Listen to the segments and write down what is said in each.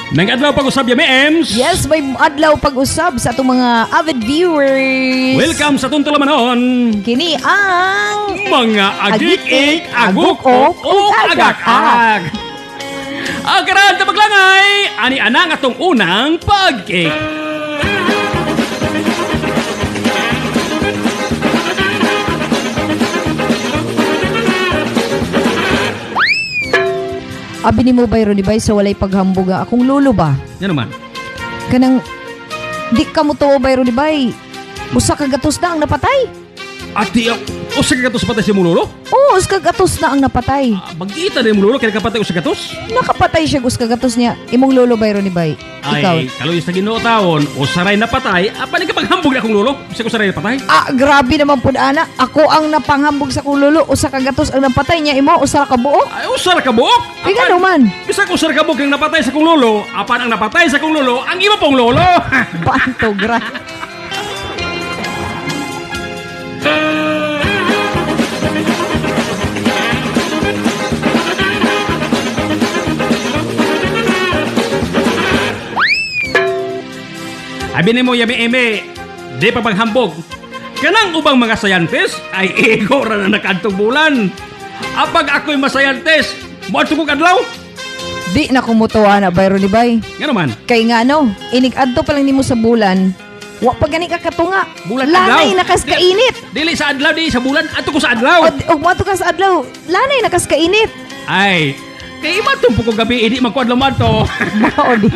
May adlaw pag-usab, Yami Ems. Yes, may adlaw pag-usab sa atong mga avid viewers. Welcome sa atong tulamanon. Kini ang Mga agik-ik, aguk-ok, ug agak-ak. Agaran ta maglangay, ani anang atong unang pag-ik. Abi ni mo Byron Bay sa walay paghambog ang akong lolo ba? Yan naman. Kanang di ka mo tuo, Byron Bay. Usa ka gatos na ang napatay. Ati, usa ka gatos patay si mong lolo? Oo, usa ka gatos na ang napatay. Ah, Magkita na yung lolo, kaya nakapatay usa ka gatos? Nakapatay siya usa ka gatos niya. Imong lolo, Byron Bay. Ikaw. Ay, kaloy sa Ginoo taon, usaray napatay, apan ikapaghambog na akong lolo, bisa ko usaray napatay. Ah, grabe naman pud ana. Ako ang napanghambog sa akong lolo, usa ka gatos ang napatay niya, imo usa ka buok. Ay, usara ka buok. Ay, ngano man. Bisa ko usara ka buok ang napatay sa kong lolo, apan ang napatay sa kong lolo, ang iba pong lolo. Panto gra. Abi nimo Yami Eme, di pa paghambog. Kanang ubang mga scientist ay igo ra na nakadtong bulan. Apag ako'y masayantist, moadto kog adlaw. Di na kumutuwa na, Byron Bay. Ngano man? Kay nga no, inig-adto pa lang nimo sa bulan, wa pa gani ka katunga. Bulan Lanay adlaw. nakas kainit. Dili sa adlaw, di sa bulan, adto ko sa adlaw. O ug moadto ka sa adlaw, lanay nakas kainit. Ay, kay iba tong pukong gabi, hindi man ko adlaw man to. Mao di.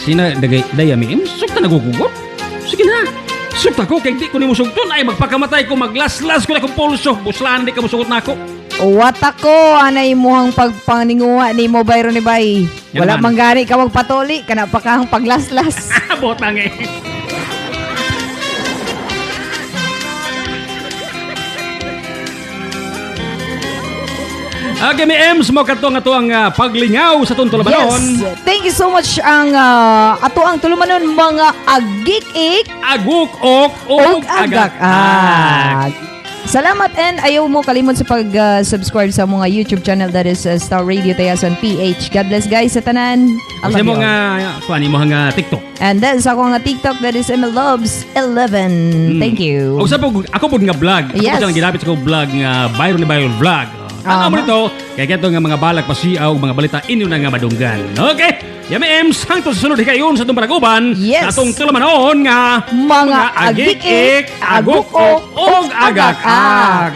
Sina dagay dayami im sugta nagugugot. Sige na. Sugta ko kay di ko nimo sugton ay magpakamatay ko, maglaslas ko na akong pulso. Buslaan di ka mosugot nako. Wata ko anay muhang pagpaninguha nimo, Byron Bay. Yan Wala man. man gani ka magpatuli kana pa kang paglaslas. Botang eh. Okay, mi Ems, mo kadto nga to ang paglingaw sa atong tulumanon. Yes. Thank you so much ang ato ang tulumanon mga agik-ik Aguk-ok ug ug agak-ak. agak-ak. Salamat and ayaw mo kalimot sa pag-subscribe sa mga YouTube channel, that is Star Radio Tayasan PH. God bless guys sa tanan. I Sa love mo you all. nga kuan mo nga TikTok. And then sa ako nga TikTok, that is Emma Loves 11. Thank you. Og sa po, ako pud nga vlog. Ako pud siyang gilapit sa akong vlog nga Byron ni Byron Vlog. Ano mo nito? Kaya kato nga mga balak pasiaw mga balita inyo na nga madunggan. Okay. Yami Ems, hangtod sa sunod higayon sa atong panaguban. Yes. Sa atong tulamanon nga Mga agik-ik, aguk-ok, aguk-ok, ug agak-ak.